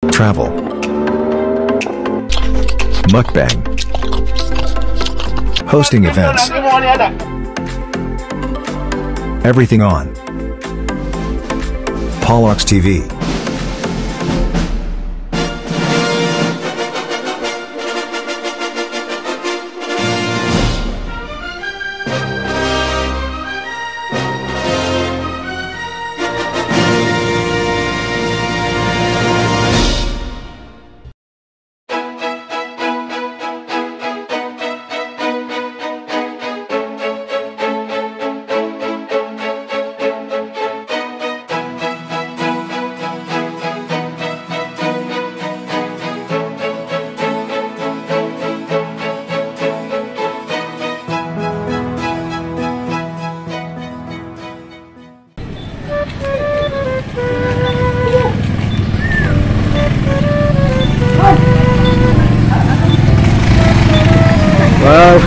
Travel. Mukbang. Hosting events. Everything on Polox TV. Wow.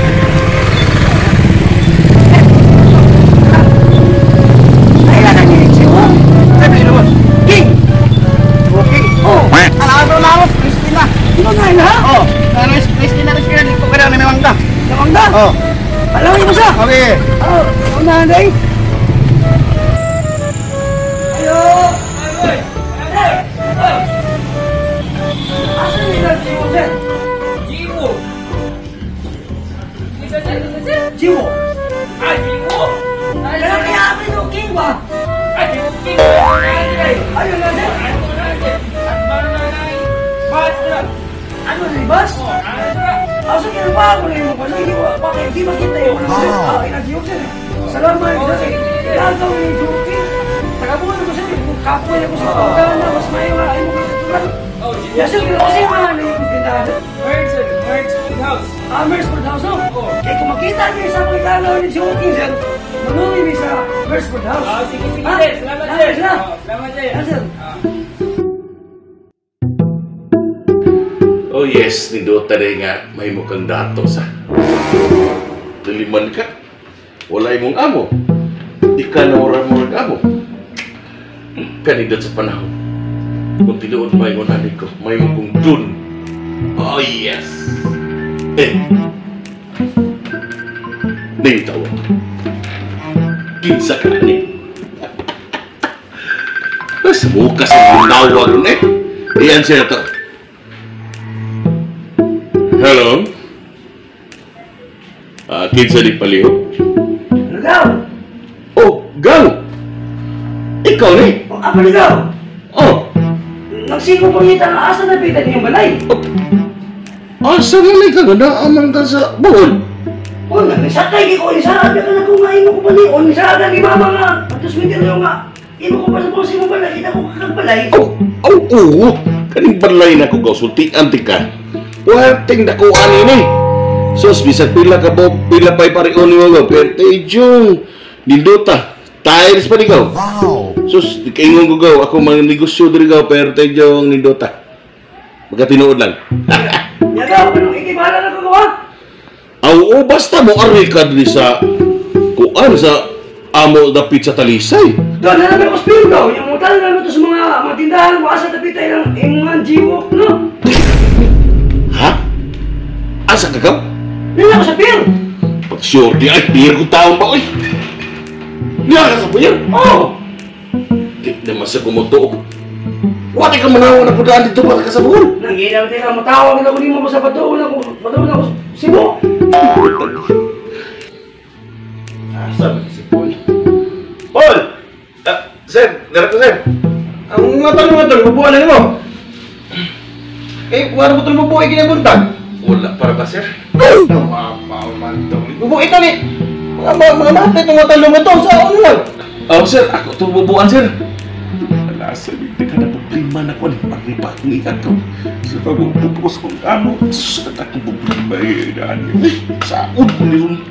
Okay. Oh, nanay. Ayo. Asa nila Jiwo, sir? Jiwo. Jiwo. Ah, Jiwo. Kaya kaya ako yung king ba? Ah, Jiwo king. Ayo na, sir. Bus na. Ano na, bus? Asa kaya ba ako na yung mga hindi bakit hindi makita yung mga inagiyog sir. Salamat sir. Lagaw ni Joki. Tagabuhan ko sir. Kapoy ako sa pagkana. Mas may mga ay mo katulad. Yes sir. Kasi mga na yung tindahan. Merch sir. Merch Food House. Ah, Merch Food House no? Kaya kung makita niyo sa pagkana ni Joki sir, manuwi mi sa Merch Food House. Ah, sige sige sir. Salamat sir. Salamat sir. Oh yes, nindota rin nga, may mukhang dato sa. Liliman ka, wala imong amo. Ika na murag amo. Kanindot sa panahon. Kung tinuod may ngunani ko, may mukong dun. Oh yes! Eh! Nangitawa. Kinsa ka ni. Mas bukas ang munawag nun eh. Iyan siya to. Hello? Kinsa ni paliho? Ligaw! Oh, gang! Ikaw ni? Oh, ako ligaw! Oh! Nagsigo pangita nga asa na pita niyong balay? Oh. Asa na ka nga naamang ka sa buhol? Oh, nagsakay ko isa ka na kung nga imo ko balion, isa ka ni mama nga. Atos mintir nga imo ko pa sa boss imo balay, kita ko kakagbalay. Oh, oh, oo! Kaning balay na ko gaw, sultian ti ka. Werting dakuan ini. Sus, bisag pila ka bo, pila pa'y parion ni mo, perte yung nindota. Tiles pa ni gaw. Wow. Sus, di kaingon ko gaw, ako mga negosyo diri gaw, perte yung nindota. Magkatinuod lang. Yagaw, anong ikibala na ko gawa? Oo, basta mo ari ka diri sa kuan sa amo dapit sa Talisay. Doon na namin ko spin gaw. Yung mutal na namin to sa mga tindahan mo asa dapit ay ng imong jiwok, no? Ha? Asa ka gaw? Nila ko sa pier. Pag sure di ay pier ko taon ba oy. Niya ka sa pier? Oo. Di naman sa kumutuok. Wala ka manawa na pudaan dito para ka sa Bohol. Nanginang tira matawag na ko nimo sa patuon ako. Patuon ako Cebu. Asa ba si Paul? Paul! Sir, dara ko sir. Ang mga tanong tol, bubuan na nimo. Eh, wala mo tol bubuay kinabuntag. Wala para ba sir? Bubuay ito ni. Mga mate itong mga talong ito sa ano lang. Oh sir, ako itong bubuan sir. Wala sir, hindi ka na problema na ko. Pagripa akong ikat ko. Sa pag-upos kong amo, sa akong problema eh. Saon ko niyon.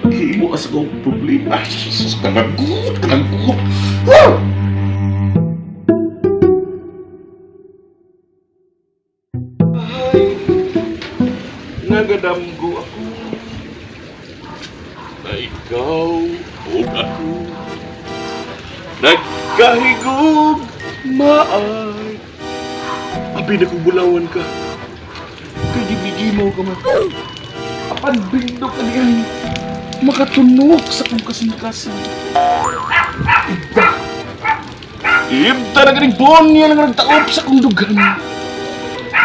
Maghimo as akong problema. Kanagot, kanagot. Nagadamgo ako na ikaw o ako nagkahigog maay. Abi na kong bulawan ka. Kay gibigimaw ka man. Apan bindok ka niya. Makatunok sa kong kasing-kasing. Ibda. Ibda na ganing buon niya lang nagtaop sa kong dugan.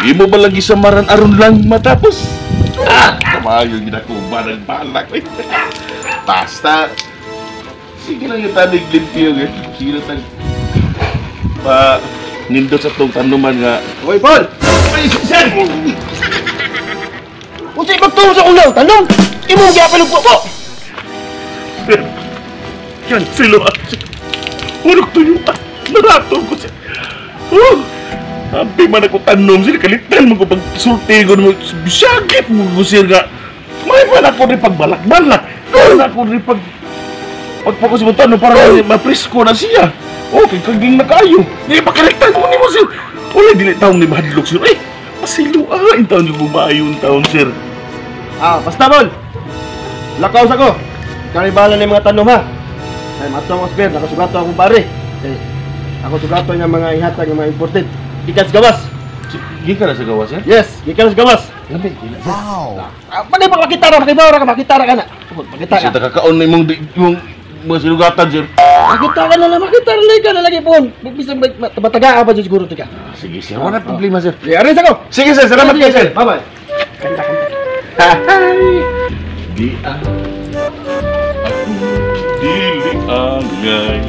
Imo ba lagi sa maran aron lang matapos? Ah! Kamayo ginakuba ng balak. Basta. Sige lang yung tanig limpyo. Eh. Sige lang tag... Pa... Nindot sa itong tanuman nga. Hoy, Paul! Ay, sir! Unsay magtuo sa ulaw, tanong! Imong gyapon og po! Sir! Yan, silo! Urok tuyo! Narato ko siya! Oh! Ampi man ako tanom, sir! Kalitan mo ko pagsulti ko mo. Bisagit mo ko, sir nga! May man ako rin pagbalak-balak! May ako rin pag... Pagpakus mo tanong para mapresko na siya! Okay, kaging na kayo. Hindi, pakalitan mo ni mo, sir. Wala, dili taong ni mahadlok, sir. Eh, masilo, ah. Yung taon yung bumayo yung taon, sir. Ah, basta, Bol. Lakaw sa ko. Karibalan na yung mga tanong, ha. Ay, mato ako, sir. Nakasugato akong pare. Eh, ako sugato niya mga ihatag ng mga imported. Gikan sa gawas. Gikan na sa gawas, sir? Yes, gikan sa gawas. Lamig, gila, sir. Wow! Ah, panay pa makitara, makibawra ka, makitara ka na. Makitara. Kasi takakaon na imong mga sinugatan, sir. Makita ka na lang, makita ka na lagi po. Bisan mataga ka pa dyan siguro, tika. Sige, sir. Wala problema, sir. Sige, aris ako. Sige, sir. Salamat kayo, sir. Bye-bye. Kanta, kanta. Di ako dili angay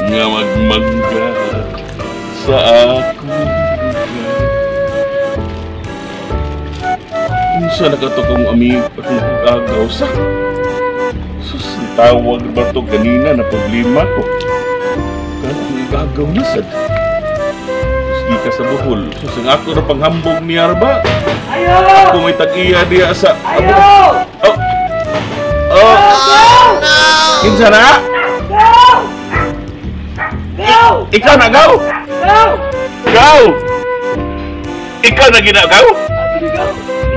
nga magmangga sa akong lugar. Unsa na ka to kong amigo akong agaw sa? Sus, tawag ba ito kanina na problema ko? Kaya igagaw na sad. Sus, ka sa Bohol. Sus, ang ako na panghambog ni Arba. Ayo! Ako may tag-iya diya sa... Ayo! Oh! Oh! No! Kinsa na? Go! Go! Ikaw na, gaw! Go! Gaw! Ikaw na ginagaw? Go!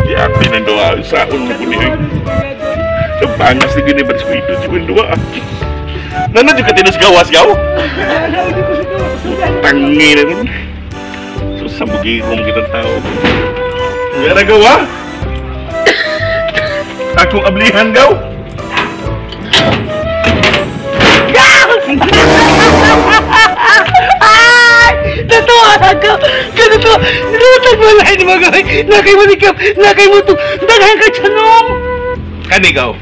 Hindi ako nang gawa. Sahon mo ko niya. Ang pangas ni gini ba sa ito? Di ba? Nana, di ka tinas gawas, gaw? Tangi na rin. So, sa bugirong kitang tao. Nga na gawa? Akong ablihan, gaw? Gaw! Ay! Natuwa ako! Ganito! Nutag mo lang ni mga nakay mo ni Kap! Nakay mo ito! Daghan ka tiyanong! Kani, gaw?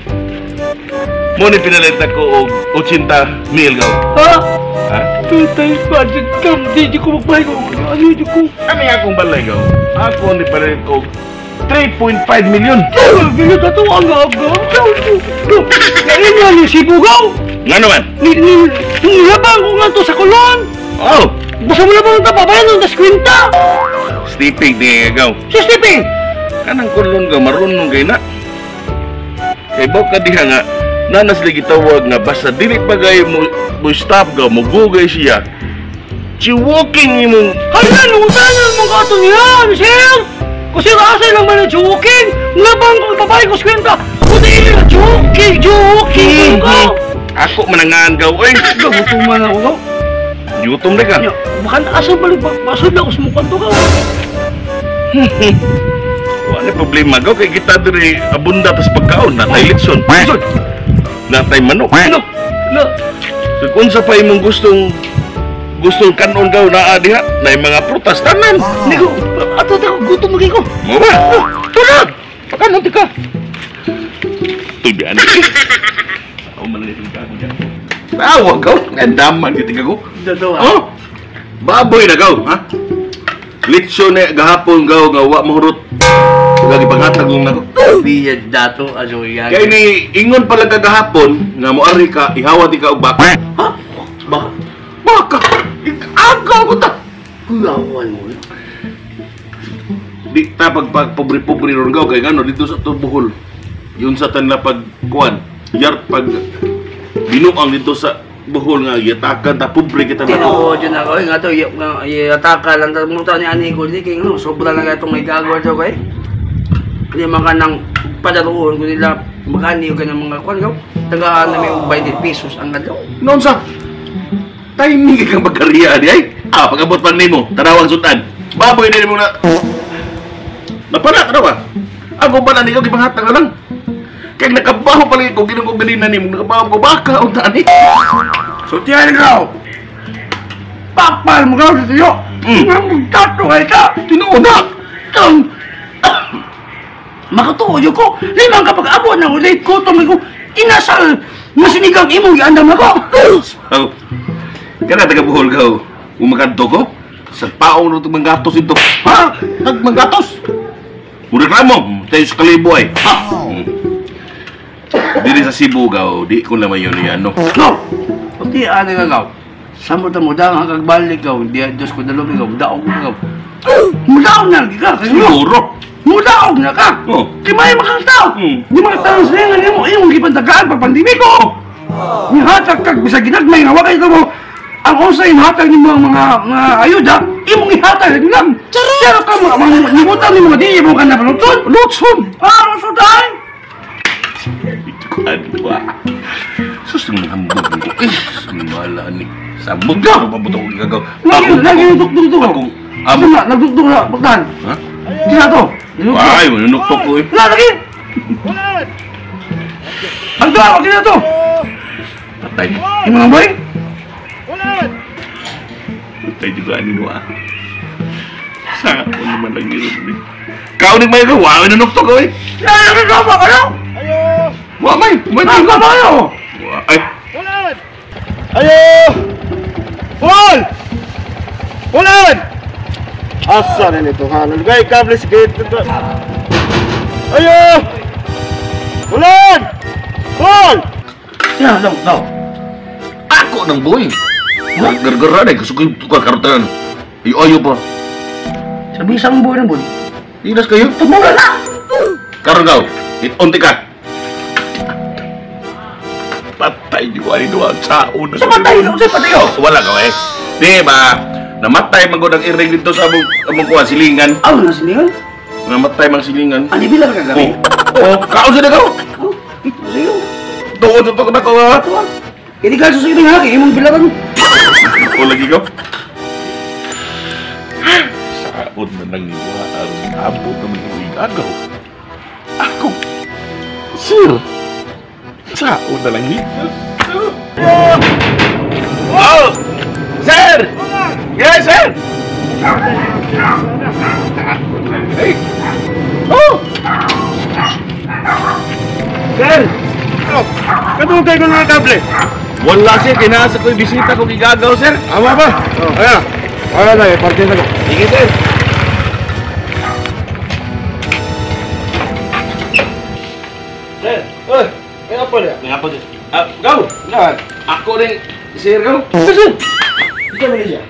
Muna pinalit ako og 80 mil, gaw. Ha? Ha? Tutay budget kam, di ko magbahay ko. Ano di ko? Ano nga akong balay, gaw? Ako ang pinalit og 3.5 million. Ay, ito ang agaw. Ngayon nga ni Cebu, gaw. Nga naman? Nilabang ko nga to sa Colon. Oh! Basta mo labang ito, babayan ng daskwinta. Sleeping di nga, gaw. Sa sleeping? Kanang Colon, gaw, marunong kayo na. Kay baw ka diha nga, nanas lagi tawag nga basta dili pa gay mo stop gaw, mo gugay siya. Chiwoking imong Hala, nungutanan mong kato niya, sir! Kasi asa lang man ang chiwoking! Labang kong babae ko skwenta! Kundi ilo, chiwoking! Chiwoking ko! Ako manangaan gaw, oy! Gaw, gutom man ako, gaw. Gutom na ka? Baka asa balik, basod lang ako sa mukha to, gaw. Wala problema, gaw, kay kita diri abunda tas pagkaon, natay litson. Litson! Natay manok. Manok! Na! So kung sa pa imong gustong kanon gaw naa diha, na mga prutas tanan. Hindi ko, ato ta gutom lagi ko. Mo ba? Tara! Pakanon ti ka. Tubian. Ako man lang gago diyan. Tawa gaw, ngandaman gid ko. Dadawa. Oh. Baboy na gaw, ha? Litson na gahapon gaw nga wa mahurot. Lagi panghatag nung nako. Biya dato aso yan. Kay ni ingon pala kagahapon nga moari ka ihawat ka og baka. Ha? Baka. Baka. Agaw ko ta. Kuyawan mo. Di ta pag pobre-pobre ron gaw kay ngano dito sa Bohol. Yun sa tanla pag kuan, yar pag binuang dito sa Bohol nga yatakan ta pobre kita na. Tinuod yun ako, nga to, yataka lang ta mo ta ni ani ko di kay ngano sobra lang itong may gagawa daw kay. Hindi man ka nang padaruon ko nila makaniyo ka ng mga kuan gaw. Tagaan na may 20 pesos ang adlaw. Noon sa timing kang magkariya di ay. Ah, pag-abot pa nimo, tanawang sudan. Baboy din mo na. Napala ka na ba? Ako ba na niyo gipanghatag na lang? Kaya nakabaho pala ko ginong ganina nimo, nakabaho ko baka unta ani. So tiyan ka. Pakpal mo ka sa tiyo. Ang tato kay ka. Tinuod na. Makatuo jud ko. Limang kapag abot ng ulit ko tumig ko inasal masinigang imong giandam nako. Oh. Kana taga Bohol ka. Umakadto ko sa paong no manggatos ito. Ha? Nagmanggatos. Mureklamo tayo sa kalibo ay. Ha. Dili sa Cebu gaw, di ko naman yun ano. No. Pati ani ka gaw. Samot mo dang ang kagbalik gaw, di Diyos ko dalumi gaw, daog gaw. Mudaog na lagi ka. Siguro. Mudaog na ka. Oh. Di may makatao. Hmm. Di makatao sa nga nimo imong gipantagaan pag pandemiko. Nihatag kag bisag ginagmay nga wa kay mo ang usa inhatag nimo ang mga ayuda, imong ihatag lang. Pero ka mga nimutan nimo di mo ka na palutod. Lutson. Ah, suday. Ito ba? Sus nang hambog ko. Eh, wala ni. Sabog ka pa buto ko gagaw. Lagi dukduk. Ako amo na nagdukduk na pagdan. Ha? Di na to. Ay, manunuktok ko eh. Wala lagi. Ang doa ko to. Patay. Yung mga boy? Patay juga ani doa. Sa ako naman lang yun. Kaunig may ka, wa nanuktok ko eh. Nagkakama ka na? Wa may, may Nagkakama kayo! Ay. Ayo! Paul! Ulan! Asa na nito ha? Nalugay kable sa gate. Ayo! Ulan! Paul! Sino? No, no. Ako ng boy. Gargara na, gusto ko yung karutan. Ayo pa. Sabi isang boy ng boy. Ilas kayo? Tumula na! Karon gaw, itunti ka. Patay di ko ani duwa sao na. Sa patay, sa patay. Wala ka eh. Di ba? Namatay man gud ang iring dito sa among kuha silingan. Aw, na silingan? Namatay mang silingan. Ani bilang ka gabi? Oh, kaon sa dagaw. Sige. Tuod sa to ko ha. Kini ka sa silingan ha, imong bilaran. O lagi ka. Saon na nang iwa aron abot na man agaw. Ako. Sir. Saon na lang ni. Oh! Sir! Yes, sir! Hey! Oh! Sir! Kadugay ko ng kable. Wala sir, kinasa ko yung bisita ko gigagaw, sir. Ama ba? Oh, ayan. Wala na eh, parte na ko. Sige, sir. Sir, oy, may apple ya? May apple, sir. Ah, go! Lahat. Ako rin, sir, go. Sir, sir! Ikaw na siya.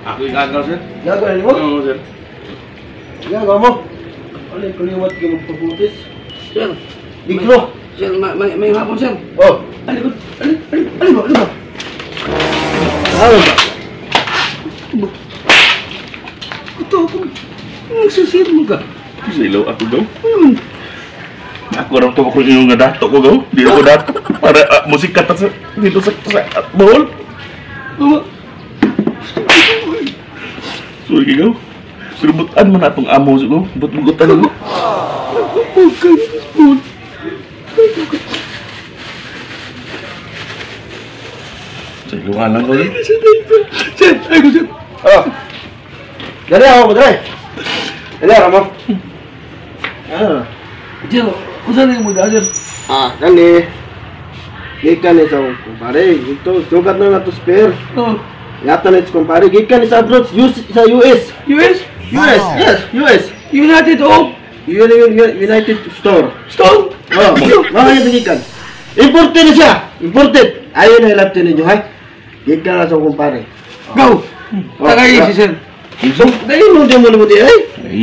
Ako yung gagaw, sir. Gagaw na mo? Oo, sir. Gagaw mo? Ano yung kaliwat ka magpabutis? Sir. Diklo. Sir, may hapon, sir. Oh. Alikod, alikod, alikod. Ano ba? Ito ako. Nagsisir mo ka. Silaw ako, go. Ano man? Ako rin ito ako yung nga dato ko, go. Di ako dato. Para musika ta sa, dito sa Bohol. Mama. Sorry, go. Pero butan mo na itong amo, go. But-butan mo. Okay, spoon. Sa iluhan lang ko, Sir, ay ko, sir. Oh. Dali ako, dali. Dali ako mo. Ano? Sir, kung saan yung muda, sir? Ah, kani. Gikan ni sa kumpare. Ito, sugat na nato spare. Oh. Yata na ito kumpare. Gikan ni sa abroad, sa US. US? US, yes, US. United of? United Store. Store? Oh, mga ito gikan. Imported na siya. Imported. Ayaw na ilaptin ninyo, ha? Gikan na sa kumpare. Go! Tagay si sir. Inom? Dahil mo dyan mo na mo di, ay.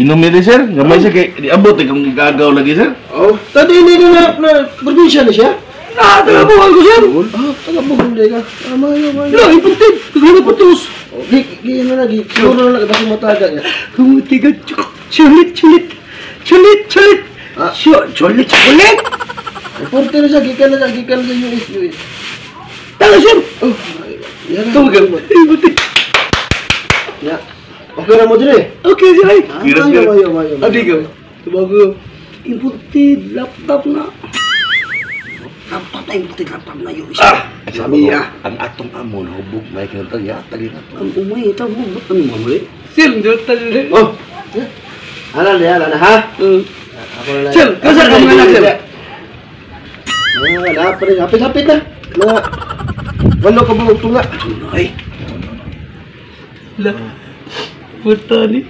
Inom yun, sir. Gamay siya kay di abot eh kung gagaw lagi, sir. Oh, tadi ini na probinsya na siya. Ah, taga Bohol ko, sir. Ah, taga Bohol di ka. Ah, mayo, mayo. No, imported. Taga patos. Oh, gi ano na, gi siguro na lang kasi mataga niya. Kumuti ka, chulit, chulit. Chulit, chulit. Ah. Chulit, chulit. Imported na siya, gikan na siya, gikan na sa US, US. Taga, sir. Oh, yan. Tawag ka. Imported. Ya. Okay na mo dire. Okay, sir. Ay. Kiras, Mayo, kiras. mayo, mayo. Abi ka. Tubago. Imported laptop na. Laptop na, imported laptop na yun. Ah, sabi ah. Ang atong amo na hubog may kinanta ya tali na to. Ang umay, ito mo. Ano mo muli? Sir, hindi tayo. Oh. Ana na, ana na ha. Ako na lang. Sir, kasi ka mga anak, sir. Mga na pa rin, hapit-hapit na. Mga walo ka buong tunga. Ay. La. Puta ni.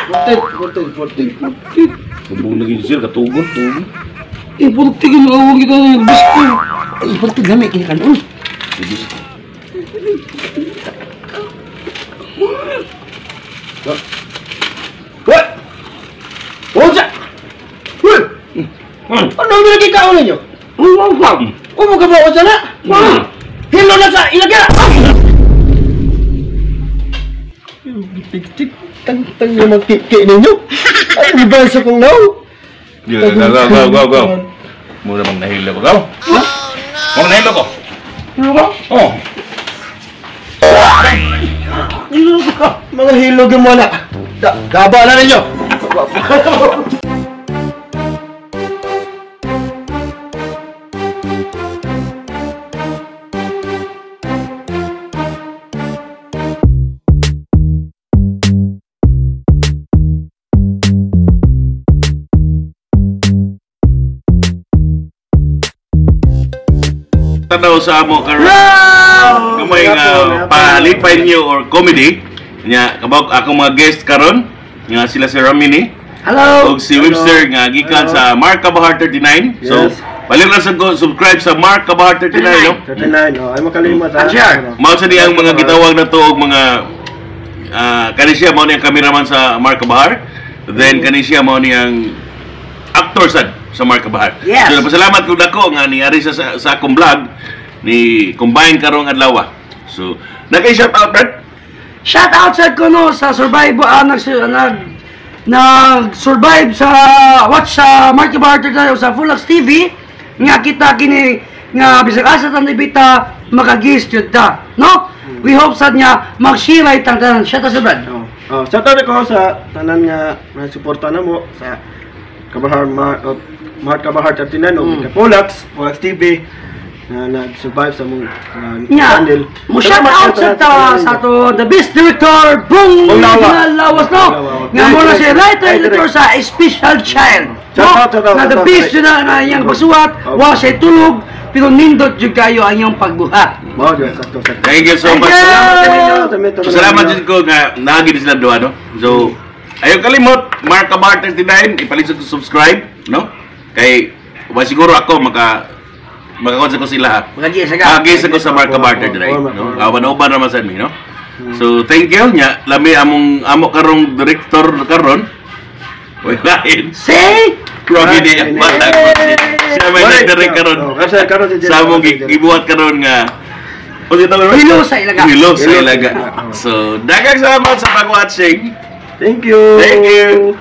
14, 14, 14. Hubog na gyud sir katugon tugon. Imported yung awang kita ng bisko. Ay, imported lami kinikanon. What? Unsa? Uy! Ano ang lagi kaon ninyo? Wow, wow. Umo ka ba unsa na? Hilo na sa ilaga. Tik tang tang yung magkiki ninyo. Ay, di ba sa kong now? Go go go go go go. Mura bang nahilo ko gaw? Mong nahilo ko. Ano ba? Oh. Mga hilog yung wala. Gaba na ninyo. Tanaw sa amo karon. Gamay nga palipay niyo or comedy. Nya kabak akong mga guest karon nga sila si Ramini Hello. ug si Webster nga gikan sa Mark Kabahar 39. So Yes. balik na sa go subscribe sa Mark Kabahar 39 no. 39, oh. Ay makalimot ha. Share. Mao sa ang mga gitawag na to og mga kani siya mao ni ang cameraman sa Mark Kabahar. Then kani siya mao ni ang actor sad sa Mark Kabahar. Yes. So pasalamat ko dako nga niari sa akong vlog ni combine karong adlaw. So nagay shout out Brad. Shout out sa kuno sa survive nag survive sa watch sa Mark Barter tayo sa Fullax TV nga kita kini nga bisag asa tan ibita makagis jud ta, no? We hope sad nga mag-share itang tanan. Shout out sa Brad. Oh, oh, shout out ko sa tanan nga suporta na mo sa Kabahar Mark Kabahar 39 o mm. Polax, Polax TV na nag-survive sa mong Nya, channel. mo shout out sa ta sa to the best director Bong Bong Lawas. Lawas, no? Nga mo na si writer director sa Special Child. Shout No? out, shout out, Na the shout out, best yun na iyang pagsuwat, wa siya tulog, pero nindot jud kayo ang iyong pagbuhat. Mao jud sakto sakto. Thank you so Thank much. you! So, salamat jud ko nga naagi ni sila duha no. So ayaw kalimot Mark Kabahar 39 ipalit sa subscribe no. Kay wa siguro ako makakonsa ko sila ha. Makagis ka. Kagisa ko sa Mark Kabahar 39 no. Awan-uban naman sa mi no. So thank you nya lami among amo karong director karon. Wala. See? Robbie di ang bata ko siya may nagdirect karon. Oh, kasi karon si Sa among gibuhat karon nga Hilo sa Ilaga. Hilo sa Ilaga. So daghang salamat sa pag-watching. Thank you. Thank you.